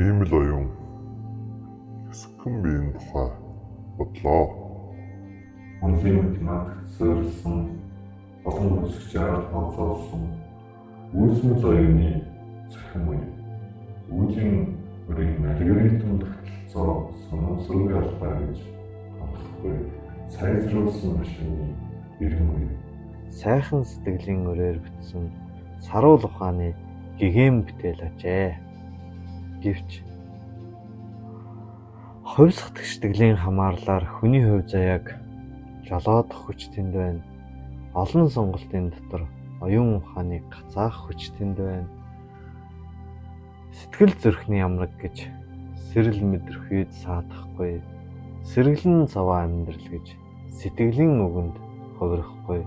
Хиймэл оюун хэсэгхэн биеийн тухай бодлоо. Монголын математикт суурилсан, олон үсэг тооцоолсон үүсмэл оюуны цахим үе. Үүлийн өрийн алгоритм тогтолцоо санамсаргүй алдаа гэж гаргахгүй сайжруулсан машины эргэн үе. Сайхан сэтгэлийн өрөөр бүтсэн саруул ухааны гэгээн бүтээл ажээ. Гэвч хувьсах тэгштгэлийн хамаарлаар хүний хувь заяаг жолоодох хүч тэнд байна. Олон сонголтын дотор оюун ухааныг гацаах хүч тэнд байна. Сэтгэл зүрхний амраг гэж сэрэл мэдрэхүйд саадахгүй. Сэргэлэн цаваа амьдрал гэж сэтгэлийн үгэнд хувирахгүй.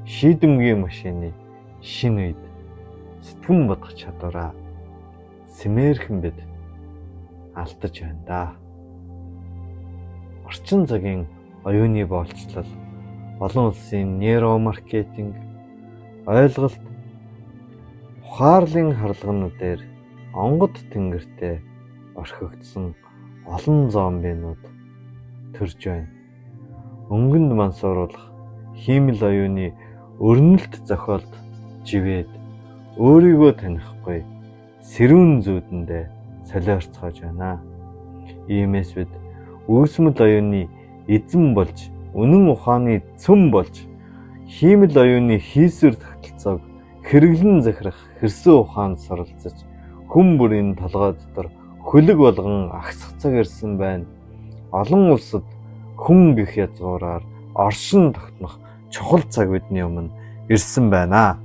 Шийдэмгий машины шинэ үед сэтгэн бодох чадвараа сэмээрхэн бид алдаж байна да. Орчин цагийн оюуны боолчлол, олон улсын нейромаркетинг, ойлголт, ухаарлын харлаганууд дээр онгод тэнгэртээ орхигдсон олон зомбинууд төрж байна. Өнгөнд мансууруулах хиймэл оюуны өрнөлт зохиолд живээд өөрийгөө танихгүй сэрүүн зүүдэндээ солиорцоож байна. Иймээс бид үүсмэл оюуны эзэн болж, үнэн ухааны цөм болж, хиймэл оюуны хийсвэр тогтолцоог хэрэглэн захирах хэрсэн ухаанд суралцаж, хүн бүрийн толгой дотор хөлөг болгон агсах цаг ирсэн байна. Олон улсад хүн гэх язгуураар оршин тогтнох чухал цаг бидний өмнө ирсэн байна.